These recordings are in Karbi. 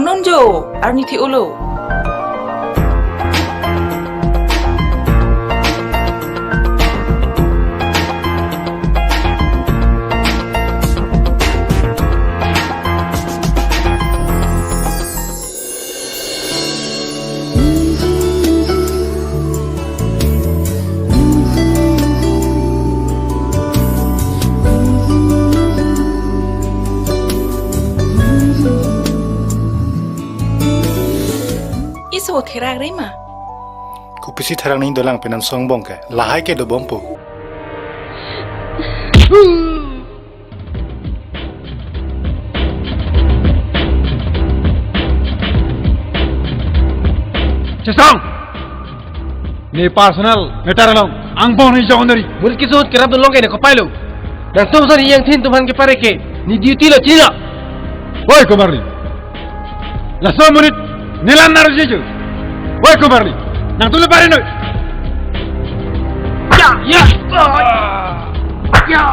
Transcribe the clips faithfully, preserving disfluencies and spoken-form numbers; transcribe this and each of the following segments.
Non jo, arni thi ulo. Iso therak re ma? Kopisi therak nangji dolang penang song bong ke. Lahai ke dobompo. Chesong! Ne personal matter along angbong ne jong neri. Murit kesut kerap dun long ke ne kopai lo. Nangtum sari yang thin tum aphan kepare ke ne duty lo, chini lo. Oi, Komarli. Laso amonit ne lan nar jeju. Oi, Komarli. Nangtum le pare noi. Ya, ya. Ya.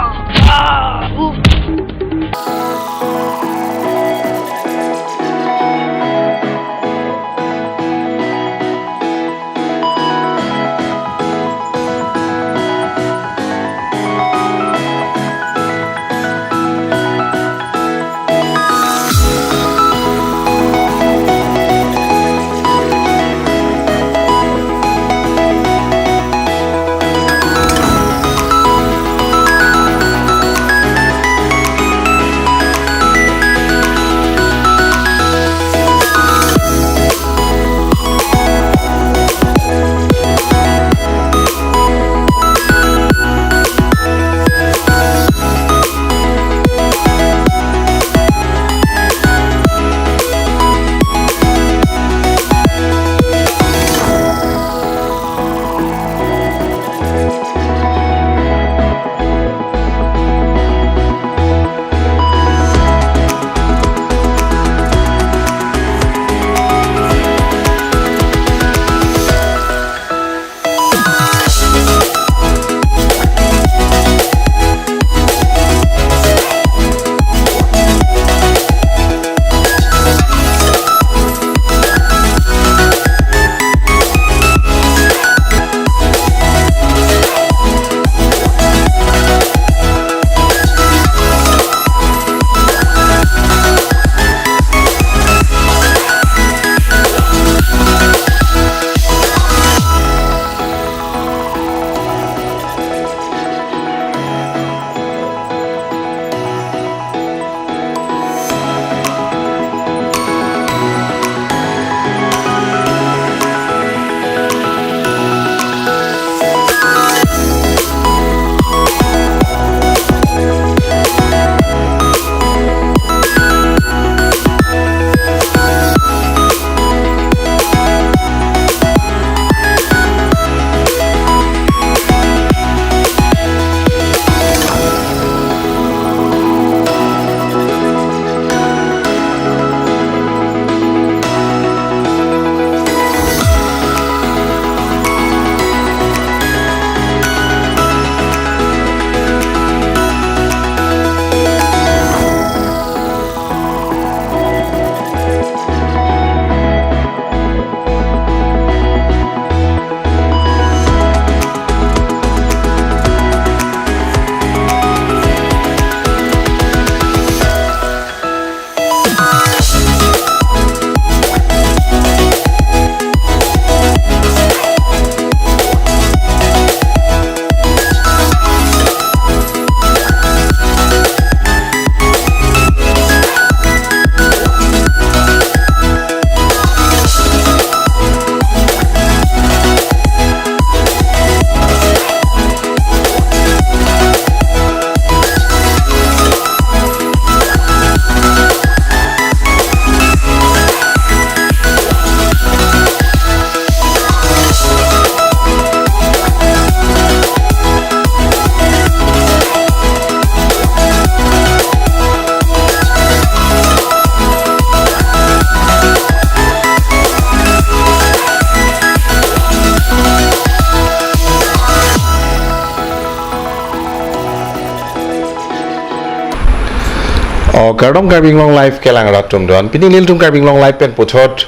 Kardom Karbi Anglong Live kelang rat atum do-an. Pini nelitum Karbi Anglong Live pen puthot,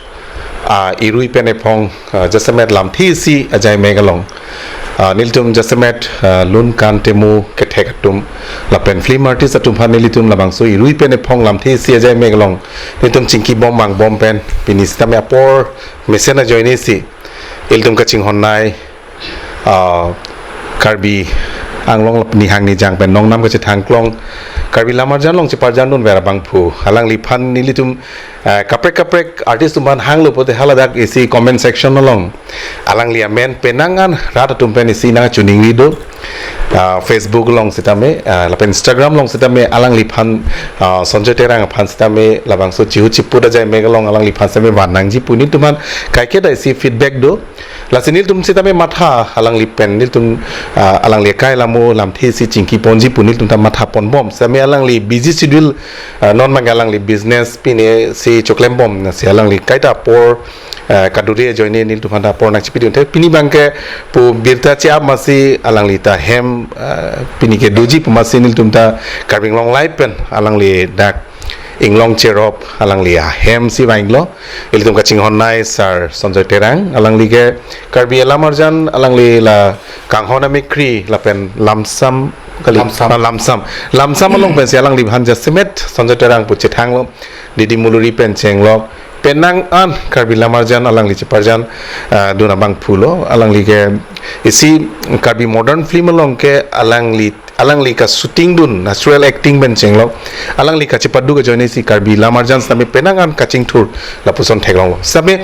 ah, irui pen ephong, ah, jasemet lamthe isi ajai mek along. Ah, nelitum jasemet, ah, lun kan temu kethek atum lapen film artist atum aphan nelitum labangso irui pen ephong lamthe isi ajai mek along nelitum chingki bom vang bom pen pini sitame apor mesen ajoine si ilitum kachinghon nei, ah, Karbi Anglong nihang nijang pen nongnam kachethang klong Karbi Lamarjan along cheparjan dunver abangphu alangliphan nelitum, ah, kaprek kaprek artist atum aphan hanglo pote haladak isi comment section along alangli amen penang an rat atum pen isi nangchiningri do. Ah, Facebook along sitame, ah, lapen Instagram along sitame alangliphan, ah, Sanjoy Terang aphan sitame labangso chihu chiput ajai mek along alangliphan sitame van nangji pu nelitum aphan kaiketa isi feedback do. Lasi nelitum sitame matha alangli pen nelitum, ah, alangli akai alamo lamthe isi chingki ponji pu nelitum ta matha pon bom. Sitame alangli busy schedule, ah, non abangke alangli business pine si choklem bom, lasi alangli kaita apor, ah, kaduri ajoine nelitum aphan ta apor nangchipidun the. Pini abangke pu birta che-ap amatsi alangli ta hem, ah, pini ke doji pu amatsi nelitum ta Karbi Anglong Live pen alangli dak Inglong Cherop alangli ahem si vanglo. Ilitum kachinghon nei Sir Sanjoy Terang, alangli ke Karbi Lamarjan, alangli la kanghon amekkri lapen lamsam kali. Lamsam. Ah, lamsam. Lamsam along pensi alangliphan jasemet Sanjoy Terang pu chethanglo, Didi Muluri pen chenglok, penang an Karbi Lamarjan alangli cheparjan, ah, dun abangphu lo, alangli ke isi Karbi modern film along ke alangli alangli kashooting dun natural acting pen chenglok, alangli kachepaduk ajoine si Karbi Lamarjan sitame penang an kachingthur lapuson theklonglo. Sitame,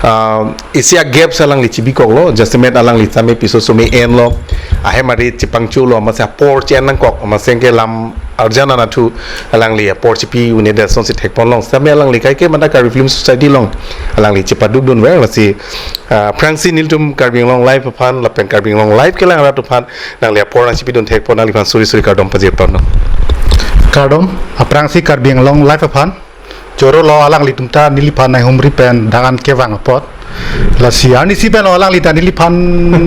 ah, isi agap si alangli chibikoklo, jasemet alangli sitame piso sumi enlo, ahem arit chepangchulo, amatsi apor che-en nangkok, amatsi ke lam arjan anatthu alangli apor chipi un-edet asonsi thekponlong. Sitame alangli kaike mata Karbi Film Society along alangli chepaduk dunver, lasi, ah, aphrangsi nelitum Karbi Anglong Live aphan lapen Karbi Anglong Live kelang rat aphan nangli apor nangchipidun thekpon nangliphan suri suri kardom pajirponlo. Kardom, aphrangsi Karbi Anglong Live aphan. Choro lo alanglitum ta neliphan nanghumri pen dak an kevang apot. Lasi arnisi pen lo alangli ta neliphan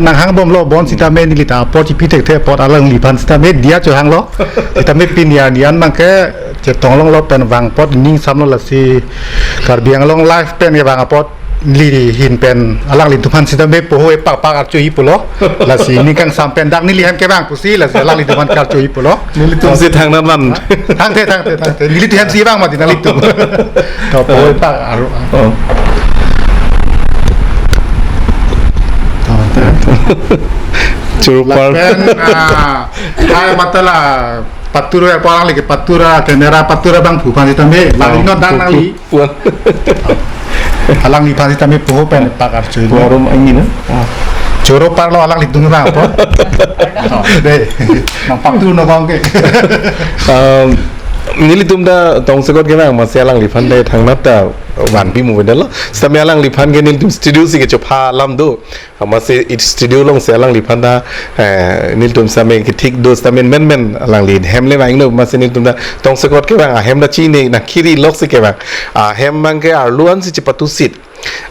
nanghang bomlo, bonsitame neli ta apor chipi thekthe apot alangliphan sitame diya chohanglo. Sitame pini arni an abangke chetong longlo pen vang apot ning samlo, lasi Karbi Anglong Live pen kevang apot neli ahin pen alanglitum aphan sitame poho epak pak archo-i pulo. Lasi ning kangsam pen dak neli hem kevang pusi, lasi alanglitum aphan karcho-i pulo. Nelitum si thangnat van. Thangthe, thangthe, thangthe. Nelitum hem si vang mati nanglitum. To poho epak aro. Oh. Choro apar. Lapen, ah, hai matala patur ya, apot alangli ke patur, ah, camera patur abangphu aphan sitame, ah, langno dan pu-, pu-, nangli. Puan. Alangliphan sitame poho pen epak archo-i. Forum ini na? Ah. Choro apar lo alanglitum vang apot. Oh, dei. Nang patur no bang ke. Um, nelitum ta tongsekot kevang amatsi alangliphan dei thangnat ta vanpi mu vedetlo. Sitame alangliphan ke nelitum studio si kechopha alam do. Amatsi it studio alongsi alangliphan ta, eh, nelitum sitame kethik do sitame menmen alangli hem le vangno, amatsi nelitum ta tongsekot kevang ahem ta chini nangkhiri loksi kevang. Ahem abangke arlo ansi chepatusit.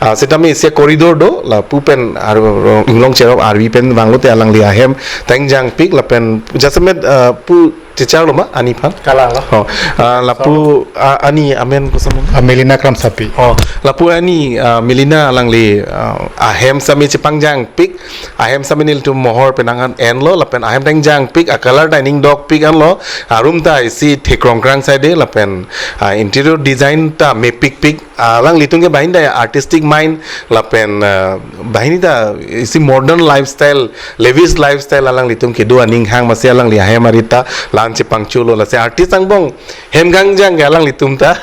Ah, sitame isi corridor do, lapu pen ar-, Inglong Cherop arvi pen vanglote alangli ahem ta ingjangpik lapen jasemet, ah, pu checharlo ma ani aphan? Kalang lo. Oh, ah, lapu, ah, ani amen koson ma? Ah, Melina Kramsapi. Oh, lapu ani, ah, Melina alangli, ah, ahem sitame chepangjangpik, ahem sitame nelitum mohor penang an enlo, lapen ahem ta ingjangpik, a-color ta ining dokpik anlo, a-room ta isi thekrong krang side, lapen, ah, interior design ta mepikpik, alanglitum ke banghini ta artistic mind, lapen, ah, banghini ta isi modern lifestyle, lavish lifestyle alanglitum kedo aning hang amatsi alangli ahem arit ta la-an chepangchulo, lasi artist angbong hem kangjang ke alanglitum ta.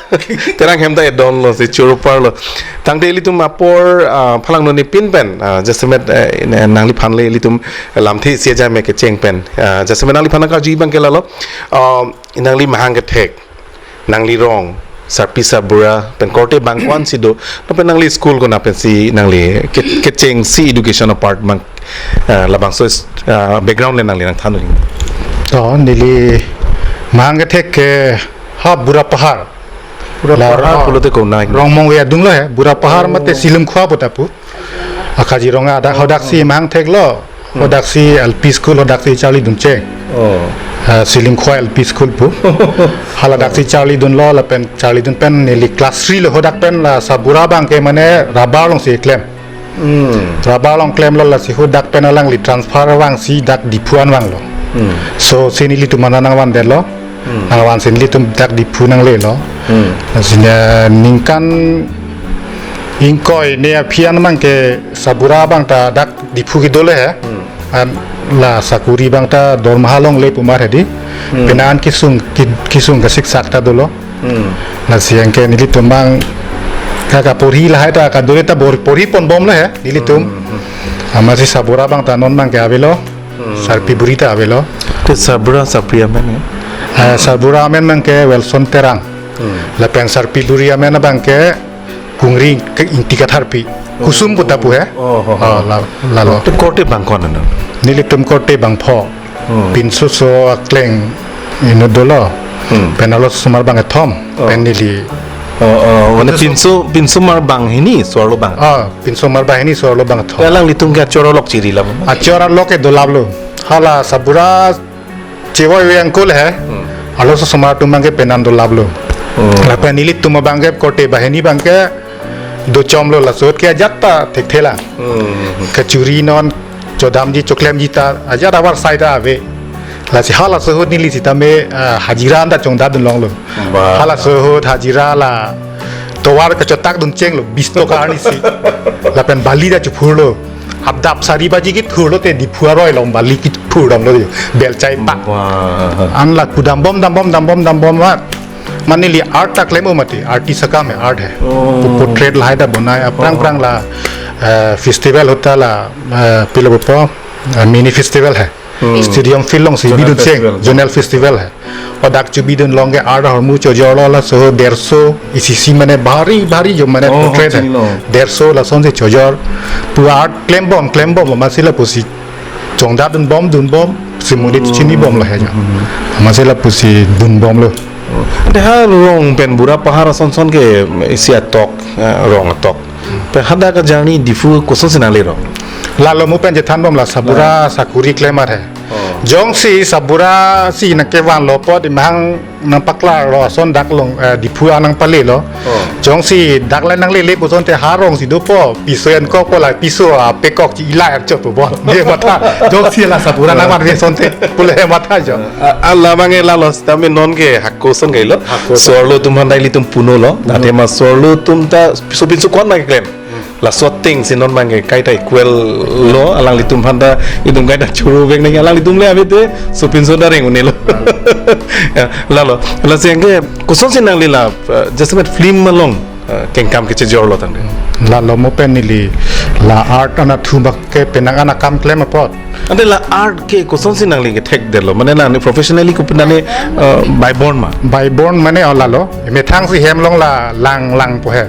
Terang hem ta edonlo si choro aparlo. Tangte ilitum apor, ah, phalangno ni pin pen, ah, jasemet, eh, nangliphan le ilitum lamthe isi ajai mek kecheng pen. Ah, jasemet nangliphan nangkarju abangke lalo. Ah, nangli mahang kethek, nangli rong, sarpi sarbura pen korte bang ko-ansi do, lapen nangli school konat pensi nangli ke-, kechengsi education apart abang, ah, labangso, ah, background le nangli nangthan nangji. To, neli mahang kethek ke ha Bura Pahar. Bura Pahar pulote konat? Rongmongve adung lo he, Bura Pahar mate Silimkhua pu ta pu. Akaji rong adak, hadaksi mahang theklo. Hadaksi L P school, hadaksi charlidun cheng. Oh. uh, Silimkhua L P School pu. Haladak si charlidunlo, lapen charlidun pen neli class three lo hadak pen la Sabura abang ke mane rubber along si klem. Hmm. Rubber along klemlo, lasi hadak pen alangli transfer vangsi dak Diphu an vanglo. Hmm. So si nelitum mane nangvandetlo. Hmm. Nangvan si nelitum dak Diphu nanglelo. Hmm. Lasi ne ningkan ingkoi ne aphi an abang ke Sabura abang ta dak Diphu kedo le he. Hmm. An la sakuri abang ta dormaha longle pu mar hedi. Hmm. Penang kesung ki-, kesung kasiksak ta dolo. Hmm. Lasi anke nelitum abang ka kaporhi lahai ta kadure ta bor-, porhi ponbomlo he nelitum. Hmm, hmm. Amatsi Sabura abang ta non abang ke avelo. Hmm. Sarpi buri ta avelo. Te Sabura sarpi amen ya? Eh, Sabura amen abang ke Wilson Terang. Hmm. Lapen sarpi buri amen abang ke Kungri ke Ingti Katharpi. Kusum pu ta pu he. Oh, oh, oh. Ah, la, lalo. Te korte abang ko-an na? Nelitum korte abang pho. Hmm. Pinso so akleng inut dolo. Hmm. Pen arlosomar abang kethom. Oh. Pen neli. Oh, oh. Mane pinso, pinso mar abang hini, so-arlo abang. Ah, pinso mar abang hini, so-arlo abang kethom. Te alanglitum ke achor alok chiri lam? Achor alok ke dolaplo. Hala Sabura chevoi ve angkol he. Hmm. Arlosomar atum abang ke penang dolaplo. Hmm. Lapen nelitum abang ke korte banghini abang ke dochomlo, laso ahut ke ajat ta thekthe lang. Hmm. Kachuri non chodamji choklemji ta ajat avarsai ta ave. Lasi halaso ahut neli sitame, ah, hajira anta chongdatdun longlo. Ba. Halaso ahut hajira la tovar kachotakdun chenglo, bis toka arnisi. Lapen bali ta chuphurlo. Adap sari baji kithurlo te Diphu aroi along bali kiphurdamlo yo. Belchai pak. Wah. An la kudambom, dambom, dambom, dambom mat. Mane neli art ta klem-o mati, artist akam he, art he. Oh. Portrait lahai ta bonai, aphrang Oh. phrang la, eh, festival ahut ta la, eh, pilo pupo, eh, mini festival he. Hmm. Stadium field alongsi Zonal bidun cheng, festival. Zonal festival he. Hadak chobidun along ke art ahormu chojorlo, laso derso, isi isi mane bhari, bhari jo mane Oh, portrait he. Chinilo. Derso lasonsi chojor. Pu art klembom, klembom, amatsi lapusi chongdatdunbom, dunbom, si monit Hmm. chinibomlo he jo. Hmm. Amatsi lapusi dunbomlo. Oh. Te ha rong pen bura pahar ason son ke isi atok, eh, rong atok. Pen hadak ajourney Diphu kosonsi nanglelo? Lalo mo pen chethanbom la Sabura La. sakuri klemar he. Oh. Jongsi Sabura si nangkevanlo apot imahang nangpaklarlo ason dak along, eh, Diphu an nangpalelo. Oh. Jongsi dak le nanglele pu asonte ha rongsi dopo, piso enkok po la piso apekok chi ila erchot po bon. Dia matha. Jongsi la Sabura nangvanve asonte. Pule matha jo. A, a, labang ke lalo sitame non ke hako ason kailo. Hako ason. So-arlo atum aphan ta ilitum puno-lo. Hmm. Ante ma so-arlo atum ta sopinso ko-an ma keklem. Hmm. Laso atengsi non abang ke kaita equal lo, alanglitum aphan ta itum kaita choro vek nang, alanglitum le ave te sopinso ta reng un-elo. Hmm. Ya, lalo. Lasi anke kosonsi nangli la, eh, just a film along, eh, kengkam kechejorlo tangte? Lalo mo pen neli la art anatthu abang ke penang an akam klem apot. Ante la art ke kosonsi nangli kethekdetlo? Mane nangli professionally ko nangli, eh, by born ma? By born mane o lalo. Methang si hem along la lang lang po he.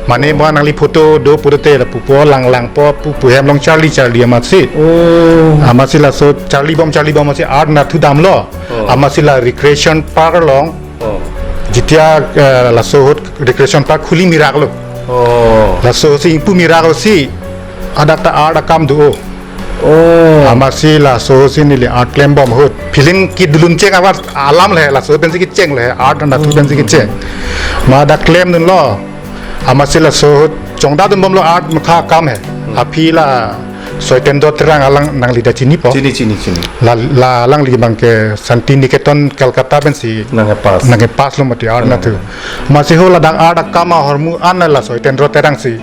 Mane mo nangli photo do pulote la pupo lang lang po pu, pu hem along charli charli amatsi. Oh. Amatsi laso charlibom charlibom amatsi art anatthu damlo. Oh. Amatsi la recreation park along. Oh. Jitia, eh, laso ahut recreation park khuli miraklo. Oh. Laso si ingpu miraklo si hadak ta art akam do. Oh. Amatsi laso si neli art klembom ahut. Film kedolun cheng avar alam le laso pensi kecheng le art anatthu pensi kecheng. Ma dak klemdunlo. Amatsi laso ahut chongdatdunbomlo art mukha akam he. Hmm. Aphi la Soitendro Terang alang nangli ta chinipo. Chini, chini, chini. La, la alangli abang ke Santi Niketan Calcutta pensi Nangkepass. nangkepaslo mati art Hmm. anatthu. Amatsi ho ladak art akam ahormu an la Soitendro Terang si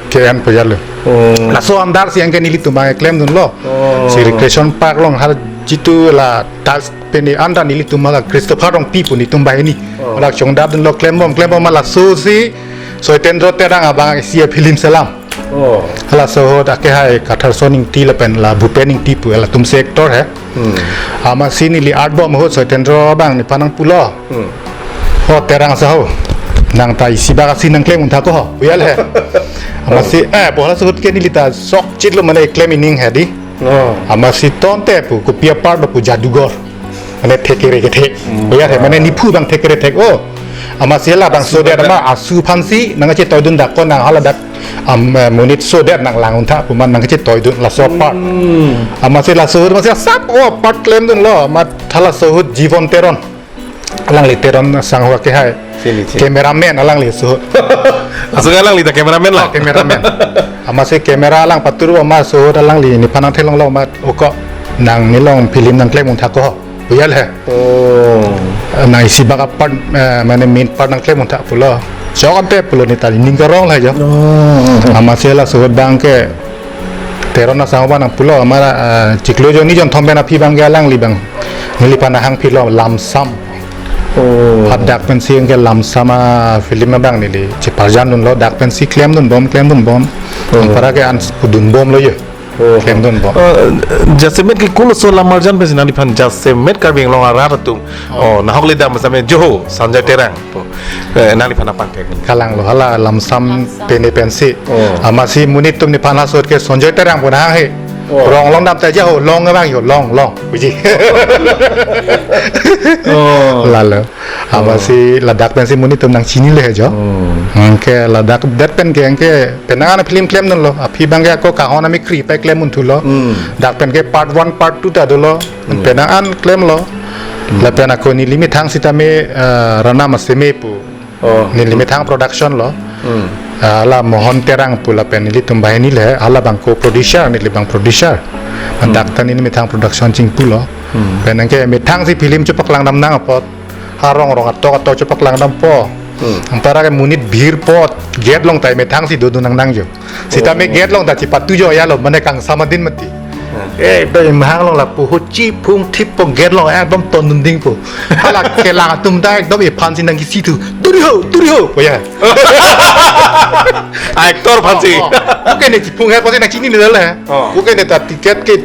ke-enpo jalo. Oh. Laso andar si anke nelitum abang klemdunlo. Oh. Si recreation park along har jitu la tas peni anda nelitum abang Christopher Rongpi pu netum banghini. Oh. Dak chongdatdunlo klembom, klembom ma laso si Soitendro Terang abang isi a-film selam. Oh. Laso ahut ake hai Katharson Ingti lapen la Bhupen Ingti pu latum si actor he. Hmm. Amatsi neli art bom ahut Soitendro abang nephan nangpulo. Hmm. Oh, Terang saho. Nang ta isi bak a-scene nangklem un tha ko ho. Pu jal he. Amatsi, eh, pu laso ahut ke neli ta sok chitlo mane klem ining he di. Oh. Amatsi tonte pu kopi apart lo pu Jadugor. Mane thek kere kethek. Hmm. Pu jal he mane nephu abang thek kere thek. Oh. Amatsi labangso det ma asu aphansi nangkachetoidun dak ko nang hala dak am, eh, monit so det nang lang untha pu ma nangkachetoidun laso apart. Amatsi laso ahut amatsi sap o apart klemdunlo, amat halaso ahut Jivon Teron. Alangli Teron sangho ke hai. Sini, sini. Cameraman alangli so. Laso alangli ta cameraman la. Cameraman. Amatsi camera alang patur amat so ahut alangli nephan nangthelonglo amat, "O ko, nang nelong film nangklem untha ko." Pu ya le. Oh. Nang isi bak apart, eh, mane main part nangklem untha pulo. Chok ante pulo, ne ta ning karong la jo. Oh. Amatsi laso ahut abang ke Teron asangho abang nangpulo, amat, eh, chiklo jonni jonthom pen aphi abang ke alangli abang neliphan nahangphilo Lamsam. Oh. Hadak pensi ke Lamsam a-film abang neli cheparjandunlo, dak pensi klemdunbom, klemdunbom. Oh. Anpara ke an pudunbomlo ye. Oh. Klemdunbom. Eh, jasemet ke koloso lamarjan pensi nangliphan jasemet Karbi Anglong arat atum. Oh. Oh, nahok le dam same joho Sanjay Terang po. Eh, nangliphan apangthek. Kalanglo hala Lamsam tene pensi. Oh. Amatsi monit atum nephan laso ahut ke Sanjay Terang pu nahang he. Oh. Rong along dam ta joho, long abang jo, long, long. Puji. Oh. Lalo. Amatsi ladak pensi monit atum nangchinile jo. Oh. Anke ladak det pen ke anke penang an film klemdunlo. Aphi abang ke ako kahon amekri pai klem unthulo. Hmm. Dak pen ke part one, part two ta dolo. Hmm. Penang an klemlo. Hmm. Lapen ako neli methang sitame, eh, Ranam Aseme pu. Oh. Neli methang production lo. Hmm. Ah, la Mohon Terang pu lapen nelitum banghini le, hala abang co-producer, neli abang producer. Hmm. Dak ta neli methang production chingpulo. Hmm. Pen anke methangsi film chepaklang damnang apot. Ha rong rong atok atok chepaklang dampo. Hmm. Anpara ke monit bir apot, gate along ta methangsi dodun nangnang jo. Sitame gate along ta chepatu jo ya lo, mane kangsam adin mati. Hmm. Eh, bai mahang along lapu hochi phung thip po gate along, eh, ekdom tondun dingpo. Hala kelang atum ta ekdom ephansi nangkisi thu. "Turi ho, turi ho," pu ya. Actor aphansi. Oh, oh. Puke ne chiphung he, pusi nangchinine le. Oh. Puke ne ta ticket ke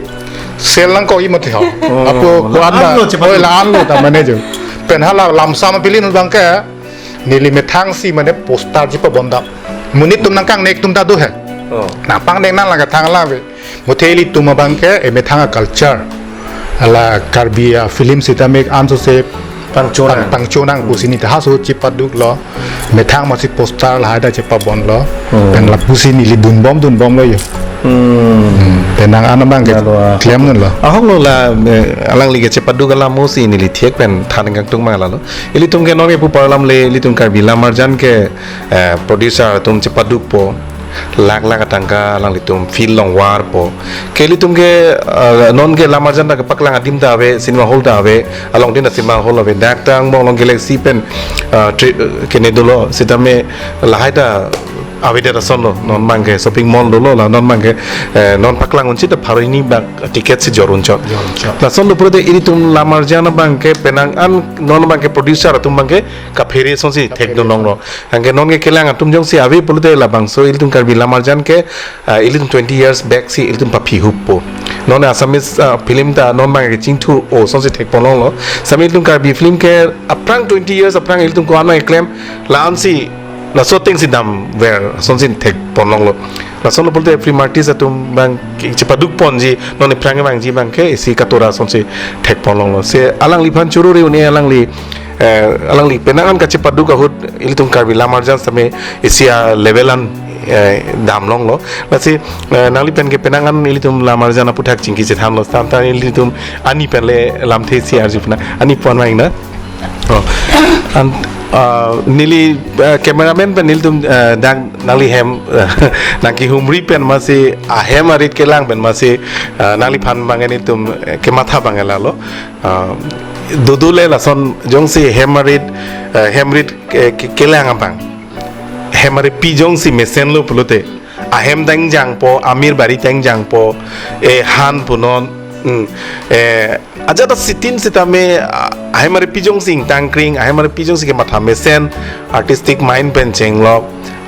sale nangkok-i mati ho. Oh, apo la-an lo, an lo, chepatu. Oh, la-an lo ta mane jo. Pen hala Lamsam a-film abang ke neli methangsi mane poster chepabon dam. Monit atum nangkangnek atum ta do he. Oh. Nangpangnek nang lake thang la ve. Muthe ilitum abang ke emethang a-culture. Hala Karbi a-film sitame ansose pangchonang, pang-, pangchonang pusi neli ta halaso chepaduklo. Methang amatsi poster lahai ta chepabonlo. Hmm. Pen lapusi neli dunbom dunbomlo yo. Hmm. Hmm. Penang an abang ke lalo, ah, klemdunlo. Ahok lo la, eh, alangli ke chepaduk alam mo si neli thek pen than kangtung ma lalo. Ilitum ke non ke pu parlam le, ilitum Karbi lamarjan ke, eh, producer atum chepadukpo. Lakh lakh atangka alanglitum field along varpo. Ke ilitum ke, eh, non ke lamarjan ta kepaklang adim ta ave, cinema hall ta ave, along din ta cinema hall ave, dak ta angbong along Galaxy pen, eh, tri-, eh, kene dolo, sitame lahai ta avedet ason lo, non abang ke shopping mall dolo la, non abang ke, eh, non paklang unji ta pharo hini bak ticket si jor unchot. Jor unchot. Lason lo pulote ilitum lamarjan abang ke penang an non abang ke producer atum abang ke kaphere asonsi thekdun longlo. Anke non ke kelang atum jongsi ave pulote labangso ilitum Karbi lamarjan ke, ah, ilitum twenty years back si ilitum paphi huppo. Non Assamese, ah, film ta non abang ke chingthur-o asonsi thekpon longlo. Sitame ilitum Karbi film ke aphrang twenty years aphrang ilitum ko-an keklem la-ansi laso atengsi damver asonsi thekpon longlo. Lason lo pulote film artist atum abang ke chepadukponji non aphrang abangji abang ke isi katura asonsi thekpon longlo. Si alangliphan choro re un-e alangli, eh, alangli penang an kachepaduk ahut ilitum Karbi lamarjan sitame isi a-level an, eh, dam longlo. Lasi, eh, nangli pen ke penang an ilitum lamarjan aputhak chingki chethanlo. Santa ilitum ani pen le lamthe si arju puna. Ani pon ma ingna. Oh. An, ah, neli, eh, cameraman pen nelitum, eh, dak nangli hem, nangkehumri pen masi ahem arit kelang pen masi, eh, nangliphan abang nelitum, eh, kematha abang lalo. Ah, dudu le lason jongsi hem arit, eh, hem arit, eh, ke-, kelang abang. Hem arit pi jongsi mesenlo pulote. Ahem ta ingjangpo, amir bari ta ingjangpo, eh, han punon, hmm, eh, ajat asitin sitame, ah, ahem arit pi jongsi ingtangkring, ahem arit pi jongsi kematha mesen, artistic mind pen chenglok,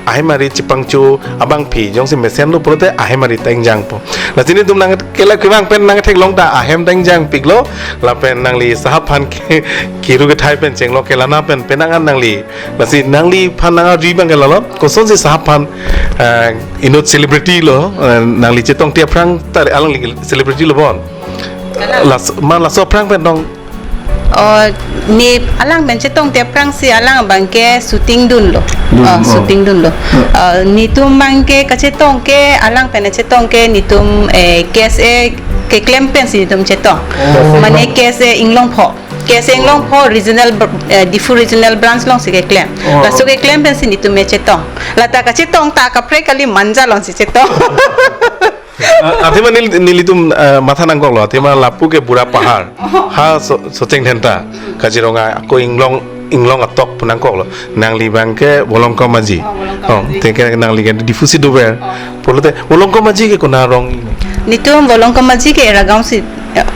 ahem arit chepangcho abangpi jongsi mesenlo pulote ahem arit ta ingjangpo. Lasi nelitum nangkelak kevang pen nangtheklong ta ahem ta ingjangpiklo, lapen nangli sahap aphan ke, kiru kethai pen chenglok kelana pen penang an nangli. Lasi nangliphan nangarju abang ke lalo, kosonsi sahap aphan, eh, inut celebrity lo, eh, nangli chetongte aphrang ta alangli celebrity lo bon. Kalang. Las-, ma laso aphrang pen dong. Oh, ne alang pen chetong te aphrangsi alang abangke shooting dunlo. Dun, oh, oh. Shooting dunlo. Hmm. Oh, netum abangke kachetong ke alang pen chetong ke netum, eh, K S A keklem pensi netum chetong. Oh. Mane K S A Inglongpho. K S A Inglongpho regional br-, eh, Diphu regional branch alongsi keklem. Oh. Laso keklem pensi netum chetong. Lata kachetong ta kaprek kali Manja alongsi chetong. Ah, athema neli, nelitum, ah, matha nangkoklo, athema lapu ke Bura Pahar. Ha So-, Socheng Dhenta, Kaziranga, ako Inglong, Inglong atok pu nangkoklo. Nangli abangke Volongkom Aji. Oh, Volongkom Aji. Oh, teke nangli ke Diphu si dover. Oh. Pulote, Volongkom Aji ke konat arong? Netum Volongkom Aji ke Eragaon si,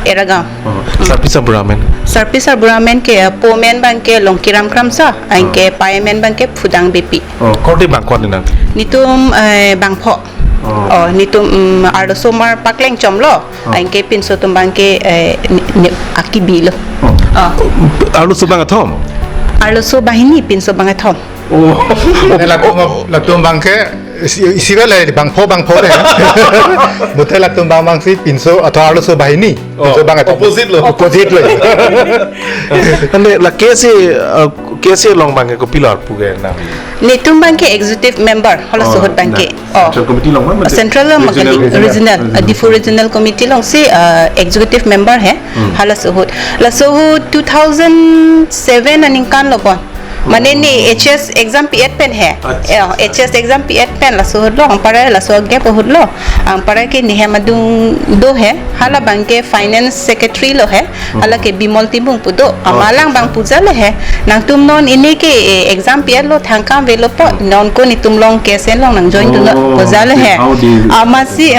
Eragaon. Oh, sarpi sarbura amen? Sarpi sarbura amen ke, eh, po amen abangke Longkiram Kramsa, anke, oh, pai amen abangke Phudang Beypi. Oh, korte bangkot nang? Netum, eh, bangpho. Oh. Oh, netum, mm, arloso mar pakleng chomlo. Oh. Anke pinso atum abangke, eh, ne, ne, akibi lo. Oh. Oh. Arloso bangkethom? Arloso banghini, pinso bangkethom. Oh. Latum, latum abangke, isi, isi bele bangpho, bangpho le. Bute latum abang abangsi pinso atau arloso banghini. Oh, pinso bangkethom. Opposite lo. Opposite lo. Ante la K S A, eh, K S A along abangke kopilo arpu ke nang? Netum abangke executive member, halaso ahut abangke. Oh, na. Oh. Central committee along ma? Central along ma kali, regional, regional, regional, regional, ah, Diphu Regional Committee alongsi, ah, executive member he, hmm, halaso ahut. Laso ahut two thousand seven aningkan lo bon. Mane ne, hmm, H S exam pi-et pen he. Acha, eh, acha. H S exam pi-et pen laso ahut lo, anpara laso gap ahut lo. Anpara ke nehem adung do he. Hala abangke finance secretary lo he. Hmm. Hala ke Bimol Timung pu do. Oh, alang, acha, abang pujalo he. Nangtum non ini ke, eh, exam pi-et lo, thangkam avelo po. Hmm. Non ko netum along K S A along nang join dunlo, oh, pujalo he. Amatsi,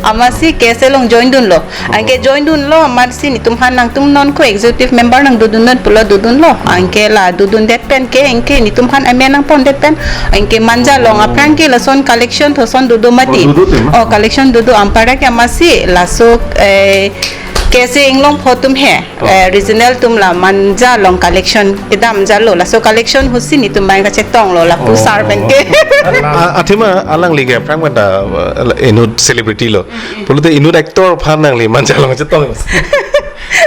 amatsi K S A along join dunlo. Anke join dunlo, amatsi netum aphan nangtum non ko executive member nang dodun non pulo dodunlo. Anke la dodundet pen ke, anke netum aphan amen nangpondet pen. Anke Manja along, oh, aphrang ke lason collection thoson dodo mati. Oh, dodo te ma? Oh, collection dodo, anpara ke amatsi laso, eh, K S A Inglongpho atum he. Oh. Eh, regional atum la Manja along collection kedam jalo. Laso collection ahutsi netum abang kachetonglo, lapu, oh, sar pen ke. Ah, athema alangli ke aphrang pen ta, eh, inut celebrity lo. Pulote inut actor aphan nangli Manja along chetong.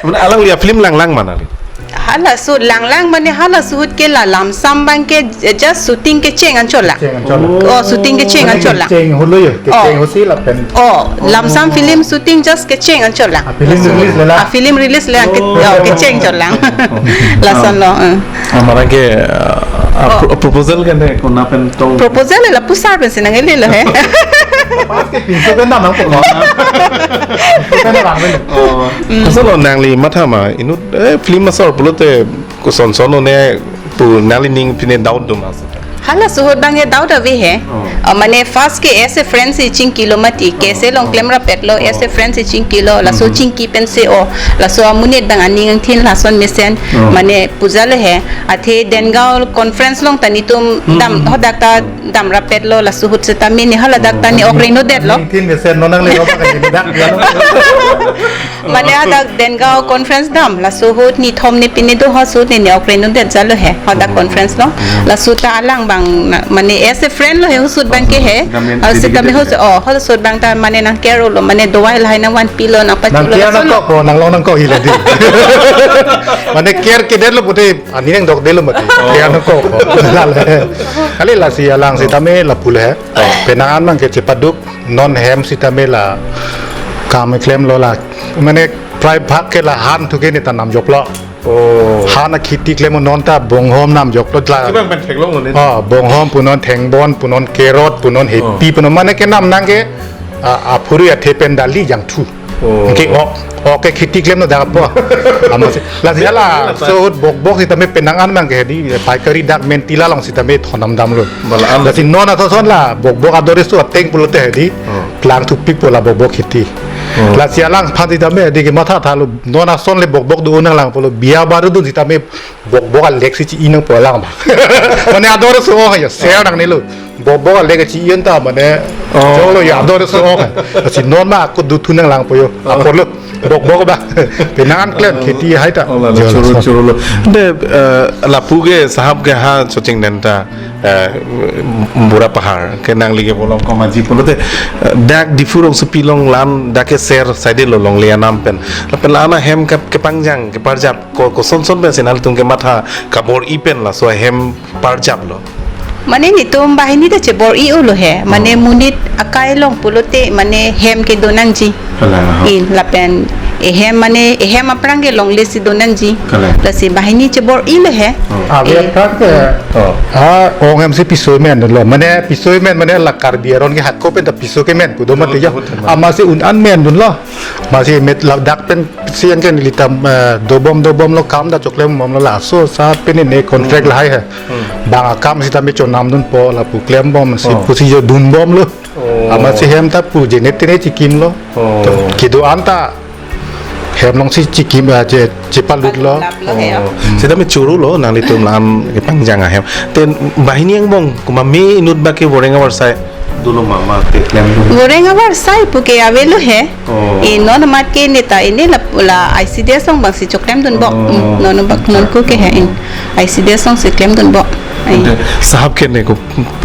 Mane alangli afilm langlang ma nangli? Halaso ahut langlang mane halaso ahut ke la lamsam abangke just shooting kecheng anchot lang. Kecheng anchot lang. Oh, shooting kecheng anchot lang. Kecheng ahut lo yo, kecheng, oh, ahutsi lapen. Oh, lamsam film shooting just kecheng anchot lang. Ah, film release le lang. Ah, film release le lang, ke-, oh, oh, kecheng anchot lang. Lason lo, eh. Ah, mane ke, ah, ah, oh, pro-, proposal ke ne konat pen tong? Proposal le lapu sar pensi nang-ele lo he. Pas ke pinso pen dam nangpo. Pinso pen dam nangpo. Oh. Mm. Kosonlo nangli matha ma, inut, eh, film asor pulote koson son ne pu nangli ning pine doubt do ma? Halaso ahut abangke doubt ave he. Oh. Ah, mane first ke as a friend si chingkilo mati, K S A along, oh, klem rapetlo, as a, oh, friend si chingkilo, laso, mhm, chingki pensi, oh, laso amonit abang aning angthin lason mesen, oh, mane pujalo he. Athe Dengaon conference along ta netum dam, mhm, hadak ta dam rapetlo, laso ahut setame ne haladak ta ne, oh, ok rengno detlo. Aning angthin mesen non nangle ro pakai dak dia lo. Mane hadak Dengaon conference dam, laso ahut nithom ne pine do, halaso ahut ne ne ok rengno det jalo he, hadak, oh, conference lo. Hmm. Laso ahut ta alang abang na, mane as a friend lo he, halaso ahut abangke he. Halaso ahut setame, halaso ahut, oh, halaso ahut abang ta mane nang care lo, mane dawai lahai nangvanpilo, nang, nang pachelo, care lason lo. Nangkok ko, nang long nangkok hila di. Mane care kedetlo pute, ani nangdokdetlo mati. Oh. Care nangkok ko. Lale. Kali lasi alang, oh, setame lapu le he. Oh. Penang an abangke chepaduk. Non hem setame la kam klemlo la, mane prai bhag ke la han thu ke ne ta namjoklo. Oh. Han akheti klem non ta bonghom namjoklo la. Kibang pen theklonglo ne? Oh, bonghom punon, thengbon punon, carrot punon, hepi, oh, punon, mane kenam nang ke, a, aphurui athe pen dali jangthu. Oh. Ke ok, ok ke kheti klem no dak po. Amatsi, lasi hala, lasi laso ahut bokbok setame penang an abangke hedi, paikari dak mentila along setame thondam damlo. Bala an. Lasi non ason son la, bokbok ador-iso ateng pulote hedi, oh, klangthupikpo la bokbok kheti. Oh. Lasi alangphan setame hedi kematha thalo, non ason le bokbok do nanglang pulo, biya baru do setame bokbok alek si chi-i nangpo alang abang. Mane ador-iso ok ya, ser nangnelo. Bokbok alek chi-i-en ta mane, oh, jonglo ya ador-iso ok. Lasi non ma ako dothu nanglangpo yo. Oh. Aporlo. Bok bok ba. Penang an klem kheti hai ta. Oh, la, la, Jo, choro, la, choro lo. De, eh, lapu ke sahab ke ha chojing den ta, eh, Bura Pahar ke nangli ke Bolong Komaji pulote, eh, dak Diphu rongsopi along la-an dak ke ser side lo longle anam pen. Lapen la-an ahem ke, kepangjang, keparjap, ko, kosonson pensi nanglitum kematha kabor-i pen laso ahem parjap lo. Mane netum banghini ta chebor-i-o lo he. Mane Oh. monit akai along pulote mane hem kedo nangji. Kalang, aha. In lapen ehem mane ehem aphrang ke longle si do nangji. Kalang. Lasi banghini chebor-i lo he. Oh. Ave Eh. aphrang ke, Oh. ah, ong hem si piso men lo. Mane piso men mane la Karbi aron ke hako pen ta piso kemen pu do mati jo. Betul, betul, betul. Amatsi un-an mendun lo. Amatsi met ladak pensi yang ke nelitum, eh, dobom dobom lo kam ta choklem bom lo laso asat pen ne contract Hmm. lahai he. Hmm. Bang akam sitame chonamdunpo lapu klembom si Oh. pusi jo dunbom lo. Oh. Amatsi hem ta pu jenet tene chikim lo. Oh. Kedo-an ta hem along si chikim, ah, che, chepalut lo. Palut lo he. Oh. Hmm. Sitame choro lo nanglitum la-an kepangjang ahem. Te banghini angbong komat me inut ba ke voreng avarsai dolo ma, ma te klemdun. Voreng avarsai pu ke ave lo he. Oh. Eh, non amat ke neta ini la, la I C D S along bang si choklemdunbom. Oh. Hmm, non bak non ko ke he in. I C D S along si klemdunbom. Ai. Ante sahab ke ne ko,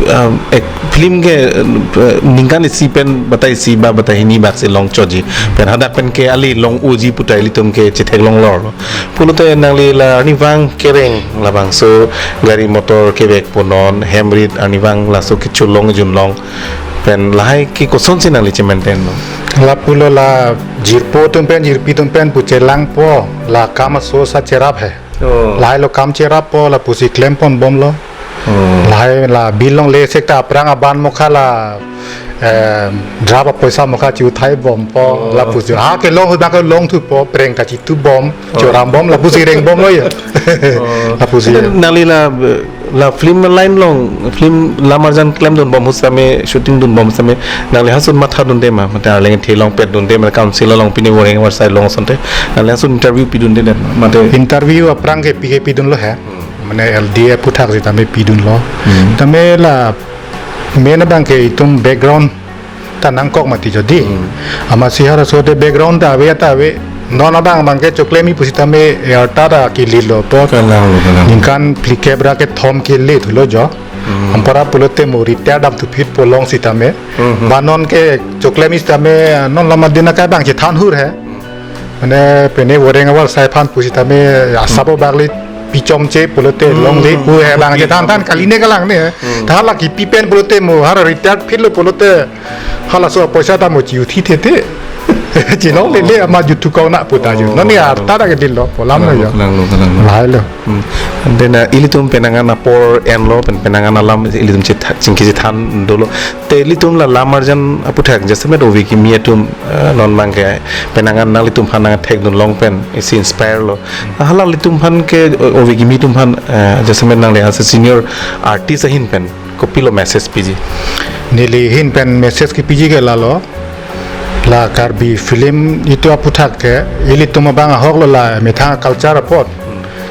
um, ek film ke, uh, ningkan isi pen batai isi ba batai hini bak si longchotji. Pen hadak pen ke ali long-oji pu ta ilitum ke chetheklong lor lo. Pulote nangli la arnivang kereng labangso gari motor kevek punon hem rit arnivang laso kechulong junlong pen lahai ke kosonsi nangli che-maintain lo? Lapulo la jirpo atum pen jirpi atum pen pu chelangpo la kam aso sa cherap he. Oh. Lahai lo kam cherappo lapusi klemponbom lo. Oh. Lahai la bill longle sek ta aphrang aban mokha la, eh, draft apoisa mokha chiuthai bompo Oh. lapusi. Ha kelong hu ba kelong thupo preng kachitubom, Oh. chorambom lapusi rengbom lo ya. Oh. Lapusi. Ante nangli la, la film line along, film lam arjan klemdunbom sitame shooting dunbom sitame nangli halason mathadunde ma, mate arleng the longpetdunde ma, council along pine voreng avarsai along asonte nangli halason interview pidunde ma, mate? Interview aphrang ke pi ke pidunlo he. Hmm. Mane L D A aphuthak sitame pidunlo. Hmm. Tame la main abang ke itum background ta nangkok mati jodi. Hmm. Amatsi halaso te background ta ave ta ave. Non abang abang ke choklem-i pusitame arta ta kelelo po. Kalang lo, kalang. Ningkan phlikep ra kethom kele thulo jo. Hmm. Anparta pulote mo retired damthu phit po long sitame. Hmm, hmm. Ba non ke choklem-i sitame non la amat din akai abang chethan hur he. Mane pine voreng avarsai aphan pusitame asap Hmm. abak le pichomche pulote Hmm. longle pu he abang chethan than kali ne kalang ne. Hmm. Ta la kipi pen pulote mo hala retired phit lo pulote halaso apoisa ta mo chiuthi thethe. Chelongle le Oh. amat juthu kau na pu ta ju. Oh, Non ni oh. arta ta kedil lo po lam lo Kalang lo, ya. kalang lo, kalang lo. Lahai lo. Hmm. Ante na ilitum penang an apor enlo pen penang an alam ilitum chetha-, chingki chethan dolo. Te ilitum la lam arjan aphuthak jasemet ove kimi atum, eh, non abang ke penang an nanglitum aphan nangthekdun long pen isi inspire lo. Hala ilitum aphan ke o-, ove kimi atum aphan, eh, jasemet nangli as a senior artist ahin pen kopilo message piji? Neli ahin pen message kepiji ke lalo. La Karbi film itum aphuthak ke ilitum abang ahok lo la methang culture apot.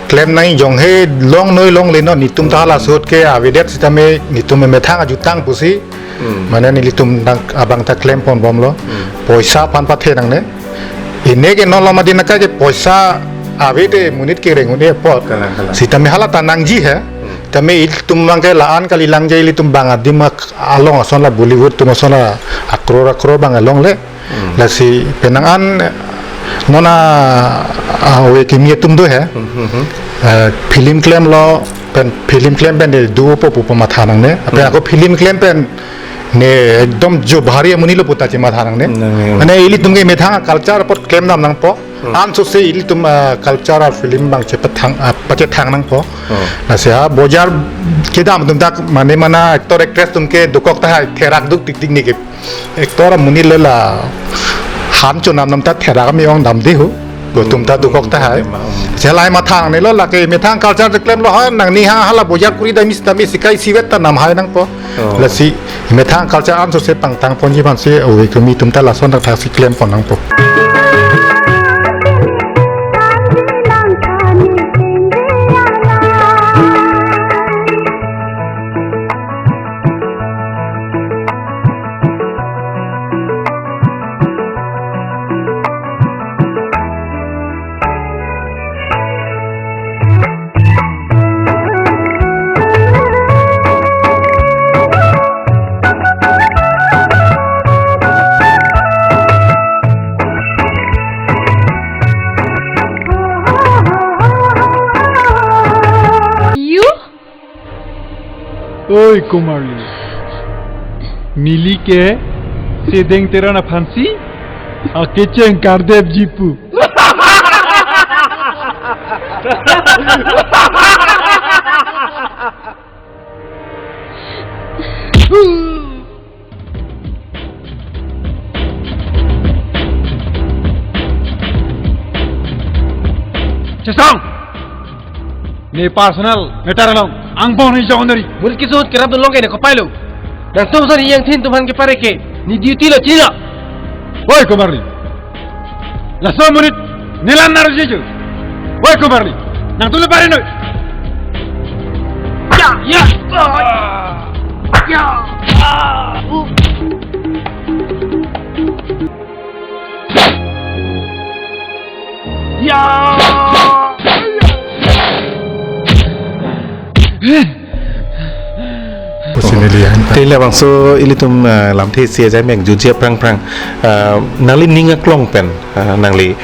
Klem nai jong he longnoi longle non netum ta hala ahut ke avedet sitame netum methang ajutang pusi. Hmm. Mane nelitum nang abang ta klemponbom lo. Hmm. Poisa aphan pathe nangne. Ine ke non la amat din akai ke poisa ave te monit kereng un-e apot. Kalang, kalang. Sitame hala ta nangji he. Hmm. Tame ilitum abang ke la-an kali langje ilitum bang adim ak-, along ason la Bollywood atum ason la akror akror abang alongle. Hmm. Lasi penang an non a, a, ove kimi atum do he. Hmm, hmm, hmm. Eh, film klemlo pen film klem pen ne dopo pu pamatha nangne. Ape Hmm. ako film klem pen ne ekdom jo bhari amonit lo pu ta chematha nangne. Nangne. Mane ilitum ke methang culture apot klemdam nangpo. Hmm. Ansose ilitum, ah, culture a film abang chepethang, ah, pachethang nangpo. Oh. Lasi ha bojar kedam atum ta mane mane actor actress atum ke dokok tahai therak duk tik tik ne ke. Actor amonit le la han chonam nam ta therak mi ong damde ho. Ko atum ta dokok tahai. Hmm. Chelai mathang ne lo lake methang culture te klemlo ha nangning ha hala bojar kuri dam sitame sikai sivet ta namhai nangpo. Oh. Lasi methang culture ansose pangthang ponji aphansi ove kimi atum ta lason thakthak si klempon nangpo. Oi, Komarli. Neli ke Sedeng Teron aphansi akecheng kardepji pu. Chesong! Ne personal matter along angbong ne jong neri. Murid keso ahut kerap dun long ke ne kopai lo. Nangtum ason iyang thin atum aphan kepare ke ne duty lo, chini lo. Oi, Komarli. Laso amonit ne la-an arjuji. Oi, Komarli. Nangtum le pare noi. Ya, ya. Ya. Ya. Pusinili ya. Te labangso ilitum, ah, lamthe isi ajai mek jutji aphrang phrang, ah, nangli ning aklong pen, ah, nangli,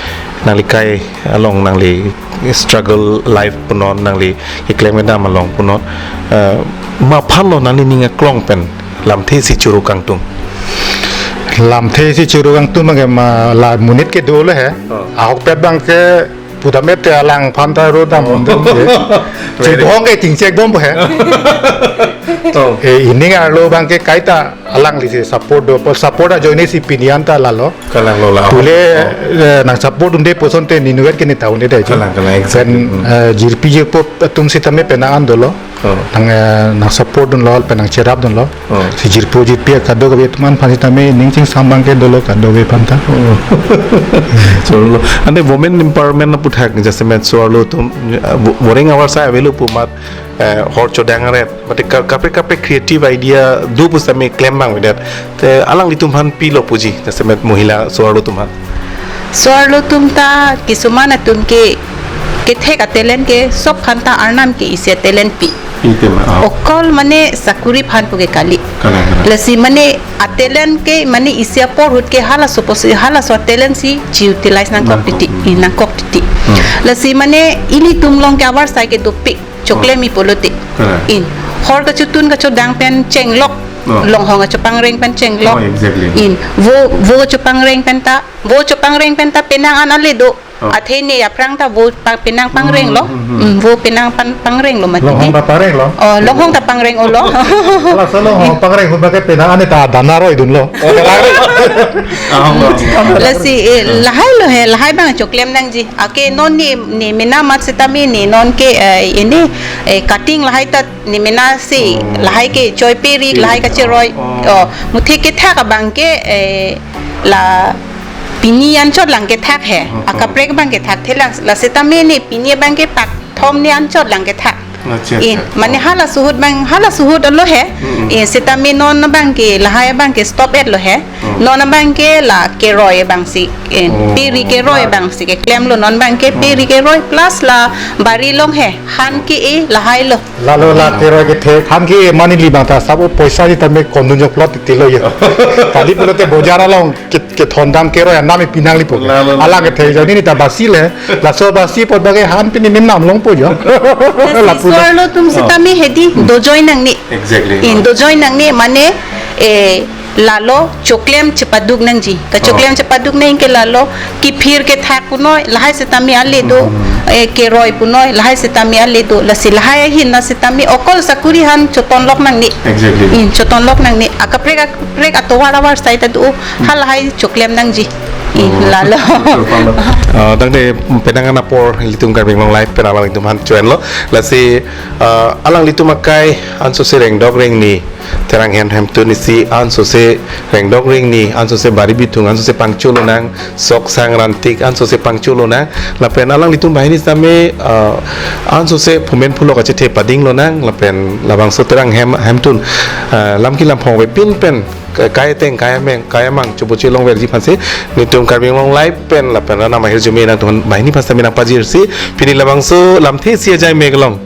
nangli kai along, nangli struggle life punon, nangli keklem kedam along punon, ah, ma aphan lo nangli ning aklong pen lamthe isi choro kangtung? Lamthe isi choro kangtung abang ke ma la monit ke dolo he. Oh. Ahokpet abang ke pudam-et te alang aphan ta ro dam. Oh. Dam ke. Very. Chibong ke chingchek bompo he. Oh. Eh, ining arlo abang ke kaita alanglisi support do. Pu support ajoine si pini an ta lalo. Kalang lo la. Pule, oh, eh, nang support dunde pu asonte ne inutvet ke ne ta un-e dei. Kalang, kalang, exactly. Pen, hmm, eh, jirpi jirpo atum sitame penang an dolo. Oh. Nang, eh, nang support dunlo, pen nang cherap dunlo. Oh. Si jirpo jirpi kadokave atum aphan sitame ning chingsam abang ke dolo kadokave aphan ta. Oh. So, lo, ante women empowerment aputhak jasemet so-arlo atum, eh, bo-, boring avarsai avelo pu amat, eh, hor chodang aret. Mate ka-, kaprek kaprek creative idea do pusitame klem abang avedet. Te alanglitum aphan pilo puji, jasemet mohila so-arlo atum aphan? So-arlo atum ta kisuman atum ke kethek a-talent ke sob aphan ta Arnam ke isi a-talent pi. Pi tema, ah. Okol mane sakuri aphan pu ke kali. Kalang, kalang. Lasi mane a-talent ke mane isi apor ahut ke halaso posi halaso a-talent si chi-utilize nangkok, nangkok titi, hmm, eh, nangkok titi. Hmm. Lasi mane ilitum along ke avarsai ke dopik. Choklem, oh, i pulote. Correct. In. Hor kachotun kachodang pen chenglok. Oh. Longhong kachopangreng pen chenglok. Oh, exactly. In. Vo, vo kachopangreng pen ta, vo kachopangreng pen ta penang an ale do. Oh. Athe ne aphrang ta vo pa-, penang pangreng lo. Hmm, hmm, hmm. Hmm, vo penang pan-, pangreng lo mati. Longhong ta pangreng lo. Oh, longhong ta pangreng olo. Laso longhong pangreng ahut abang ke penang an ta dana roi dunlo. Ah, oh, oh. Lasi, eh, hmm, lahai lo he, lahai abang choklem nangji. Ake non ne, ne mena amat sitame ne non ke, eh, ini, eh, cutting lahai ta ne mena si, oh, lahai ke choi peri, peri, lahai kacheroi. Oh. Oh, muthe kethak abang ke, eh, la pini anchot lang kethak he. Oh, oh. Akaprek abang kethakthelang, la sitame ne pini abang ke pakthom ne anchot lang kethak. Acha, in, acha. Mane, oh, halaso ahut abang, halaso ahut alo he. Mm-mm. Eh, sitame non abang ke, lahai abang ke stop-et lo he. Oh. Non abang ke la keroi abang si, eh, oh, peri keroi, la, abang si keklem lo, non abang ke, oh, peri keroi plus la bari along he, han ke-e lahai lo. Lalo la, mm, keroi kethek, han ke mane neli abang ta sabo poisa ji tame kondun jok plot tilo ye. Kali pulote bojar along ke, kethondam keroi anam pi nangli po. La, la, la. Alang kethek ajoine ne ta basi le. Laso basi apot abang ke han pini mim nam longpo jo. Lasi, lapu lo, so-arlo atum, oh, sitame hedi, hmm, dojoi nangne. Exactly. In, oh, dojoi nangne mane, eh, lalo choklem chepaduk nangji. Kachoklem, oh, chepaduk nang ke lalo kiphir kethak punoi, lahai sitame ale do, hmm, eh, keroi punoi, lahai sitame ale do, lasi lahai ahin na sitame okol sakuri han chotonlok nangne. Exactly. In, chotonlok nangne. Akaprek akaprek atovar avarsai ta do, hmm, halahai choklem nangji. In, oh, lalo. Betul, paham. Ah, tangte penang an apor ilitum Karbi Anglong Live pen alanglitum aphan choenlo. Lasi, ah, alanglitum akai ansose rengdok rengni, Terang Hem Hemtun isi ansose rengdok rengni, ansose bari bithung, ansose pangcholo nang, sok sang rantik, ansose pangcholo nang, lapen alanglitum banghini sitame, ah, ansose phumen phulok achethe pading lonang, lapen labangso Terang Hem Hemtun, ah, lamki lamphong avepin pen, ka-, kai ateng, kai ameng, kai amang choboche longverji aphansi, nelitum Karbi Anglong Live pen, lapen Ranam Ahirjume nangtum banghini aphan sitame nangpajirsi, pini labangso lamthe isi ajai mek along,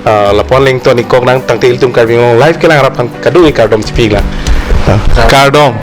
ah, lapu-an le ingtonikok nang, tangte ilitum Karbi Anglong Live kelang arap aphan kadokave kardom chipi lang. Ah, kardom.